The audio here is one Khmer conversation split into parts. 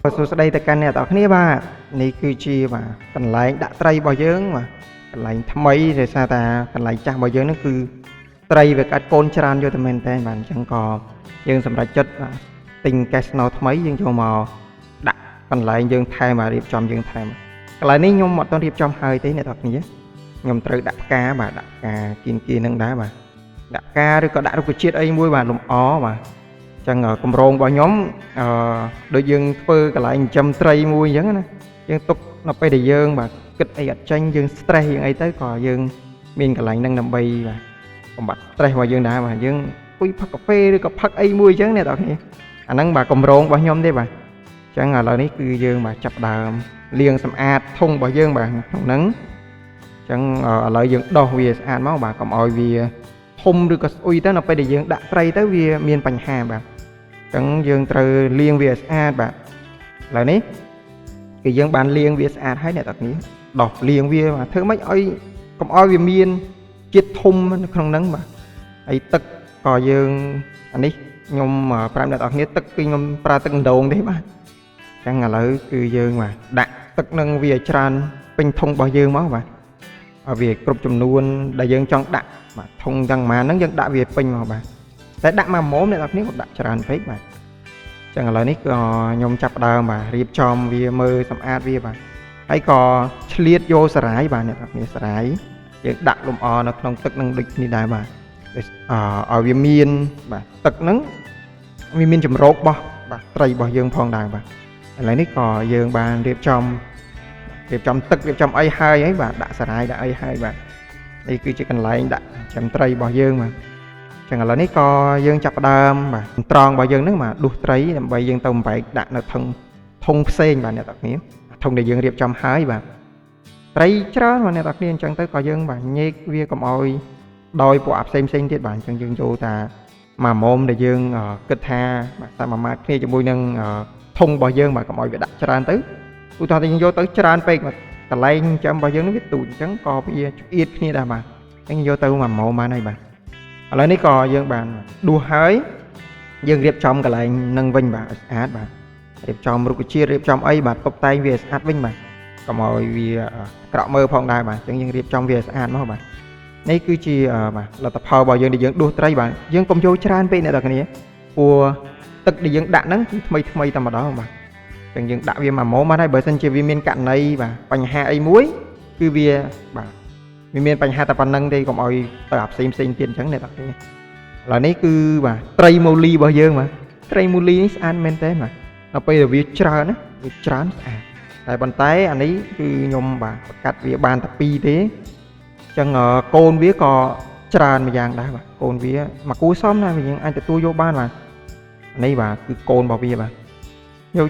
សួស្តីទៅកាន់អ្នកទាំងអស់គ្នាបាទនេះគឺជាបាទកន្លែងដាក់ត្រីរបស់យើងបាទកន្លែងថ្មីដោយសារតាកន្លែងចាស់របស់យើងហ្នឹងគឺត្រីវាកាត់កូនច្រើនយកតែមែនតើបាទអញ្ចឹងក៏យើងសម្រេចចិត្តបាទទិញកេសស្នោថ្មីយើងចូលមកដាក់កន្លែងយើងថែមបាទរៀបចំយើងថែមកន្លែងនេះខ្ញុំអត់ទាន់រៀបចំហើយទេអ្នកទាំងអស់គ្នាខ្ញុំត្រូវដាក់ផ្កាបាទដាក់ផ្កាគៀនគៀនហ្នឹងដែរបាទដាក់ផ្កាឬក៏ដាក់រុក្ខជាតិអីមួយបាទលម្អបាទ ចឹងកម្រងរបស់ខ្ញុំអឺដូចយើងធ្វើកន្លែងចិញ្ចឹមត្រីមួយអញ្ចឹងណាយើងទុកនៅពេលដែលយើងបាទគិតអីអត់ចេញយើង stress យើងអីទៅក៏យើងមានកន្លែងហ្នឹងដើម្បីបាទបំបត្តិ stress របស់យើងដែរបាទយើងអង្គុយផឹកកាហ្វេឬក៏ផឹកអីមួយអញ្ចឹងអ្នកនរគ្នាអាហ្នឹងបាទកម្រងរបស់ខ្ញុំទេបាទអញ្ចឹងឥឡូវនេះគឺយើងបាទចាប់ផ្ដើមលាងសម្អាតធុងរបស់យើងបាទក្នុងហ្នឹងអញ្ចឹងឥឡូវយើងដោះវាស្អាតមកបាទកុំឲ្យវាធំឬក៏ស្អុយទៅនៅពេលដែលយើងដាក់ត្រីទៅវាមានបញ្ហាបាទ អញ្ចឹងយើងត្រូវលាងវាឲ្យស្អាតបាទឥឡូវនេះគឺយើងបានលាងវាស្អាតហើយអ្នកទាំងគ្នាដោះលាងវាបាទធ្វើម៉េចឲ្យកុំឲ្យវាមានជាតិធំនៅក្នុងហ្នឹងបាទហើយទឹកក៏យើងអានេះខ្ញុំប្រាប់អ្នកទាំងគ្នាទឹកគឺខ្ញុំប្រើទឹកអណ្ដូងទេបាទអញ្ចឹងឥឡូវគឺយើងបាទដាក់ទឹកនឹងវាឲ្យច្រើនពេញធុងរបស់យើងមកបាទឲ្យវាគ្រប់ចំនួនដែលយើងចង់ដាក់បាទធុងទាំងប៉ុន្មានហ្នឹងយើងដាក់វាពេញមកបាទតែដាក់មកមុំអ្នកទាំងគ្នាក៏ដាក់ច្រើនពេកបាទ ចឹងឥឡូវនេះក៏ខ្ញុំចាប់ផ្ដើមបាទរៀបចំវាមើលសម្អាតវាបាទហើយក៏ឆ្លៀតយកសារាយបាទអ្នកទាំងគ្នាសារាយយើងដាក់លម្អនៅក្នុងទឹកនឹងដូចគ្នាដែរបាទដូចអឲ្យវាមានបាទទឹកហ្នឹងវាមានចម្រោករបស់បាទត្រីរបស់យើងផងដែរបាទឥឡូវនេះក៏យើងបានរៀបចំរៀបចំទឹករៀបចំអីហើយហើយបាទដាក់សារាយដាក់អីហើយបាទនេះគឺជាកន្លែងដាក់ចាំត្រីរបស់យើងបាទ ចឹងឥឡូវនេះក៏យើងចាប់ផ្ដើមបាទត្រង់របស់យើងហ្នឹងបាទដួសត្រីដើម្បីយើងទៅបំបែកដាក់នៅធុងធុងផ្សេងបាទអ្នកទាំងគ្នាធុងដែលយើងរៀបចំហើយបាទត្រីច្រើនបាទអ្នកទាំងគ្នាអញ្ចឹងទៅក៏យើងបាទញែកវាកុំឲ្យដោយពួកអាផ្សេងផ្សេងទៀតបាទអញ្ចឹងយើងចូលតាមួយមុំដែលយើងគិតថាបាទសមាមាត្រគ្នាជាមួយនឹងធុងរបស់យើងបាទកុំឲ្យវាដាក់ច្រើនទៅឧទាហរណ៍ថាយើងយកទៅច្រើនពេកបាទកន្លែងចាំរបស់យើងនឹងវាទូចអញ្ចឹងក៏វាឆ្អៀតគ្នាដែរបាទអញ្ចឹងយកទៅមួយមុំបានហើយបាទ ឥឡូវនេះក៏យើងបានដួសហើយយើងរៀបចំកន្លែងនឹងវិញបាទឲ្យស្អាតបាទរៀបចំរុក្ខជាតិរៀបចំអីបាទតុបតែងវាឲ្យស្អាតវិញបាទកុំឲ្យវាក្រក់មើលផងដែរបាទអញ្ចឹងយើងរៀបចំវាឲ្យស្អាតមកបាទនេះគឺជាបាទលទ្ធផលរបស់យើងដែលយើងដួសត្រីបាទយើងកុំយកច្រើនពេកអ្នកនរគ្នាព្រោះទឹកដែលយើងដាក់ហ្នឹងគឺថ្មីថ្មីតែម្ដងបាទអញ្ចឹងយើងដាក់វាមួយមុំបានហើយបើសិនជាវាមានករណីបាទបញ្ហាអីមួយគឺវាបាទ វាមានបញ្ហាតែប៉ុណ្្នឹងទេកុំឲ្យទៅអាផ្សេងផ្សេងទៀតអញ្ចឹងអ្នកទាំងគ្នាឥឡូវនេះគឺបាទត្រីមូលីរបស់យើងបាទត្រីមូលីនេះស្អាតមែនតើបាទដល់ពេលដែលវាច្រើនណាវាច្រើនស្អាតតែប៉ុន្តែអានេះគឺខ្ញុំបាទប្រកាត់វាបានតែពីរទេអញ្ចឹងកូនវាក៏ច្រើនមួយយ៉ាងដែរបាទកូនវាមកគូសមណាស់វាយើងអាចទទួលយកបានបាទអានេះបាទគឺកូនរបស់វាបាទយក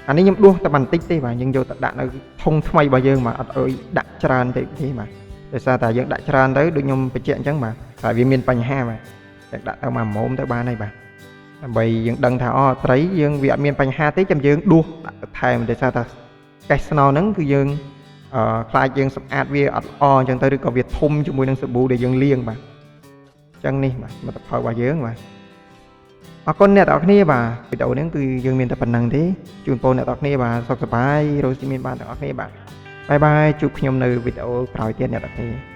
អានេះខ្ញុំដួសតែបន្តិចទេបាទយើងយកទៅដាក់នៅធុងថ្មីរបស់យើងបាទអត់ឲ្យដាក់ច្រើនពេកទេបាទ ដោយសារតែយើងដាក់ច្រើនទៅដូចខ្ញុំបញ្ជាក់អញ្ចឹងបាទតែវាមានបញ្ហាបាទតែដាក់ទៅមួយមុំទៅបានហើយបាទដើម្បីយើងដឹងថាអូត្រីយើងវាអត់មានបញ្ហាទេចាំយើងដួសដាក់ទៅថែមដោយសារតែកេះស្នោហ្នឹងគឺយើងអឺខ្លាចយើងសម្អាតវាអត់ល្អអញ្ចឹងទៅឬក៏វាធំជាមួយនឹងសាប៊ូដែលយើងលាងបាទអញ្ចឹងនេះបាទមិត្តផលរបស់យើងបាទអរគុណអ្នកទាំងអស់គ្នាបាទវីដេអូនេះគឺយើងមានតែប៉ុណ្្នឹងទេជូនពរអ្នកទាំងអស់គ្នាបាទសុខសប្បាយរស់ស៊ីមានបានទាំងអស់គ្នាបាទ bye bye ជួបខ្ញុំនៅវីដេអូក្រោយទៀតអ្នកទាំងអស់គ្នា។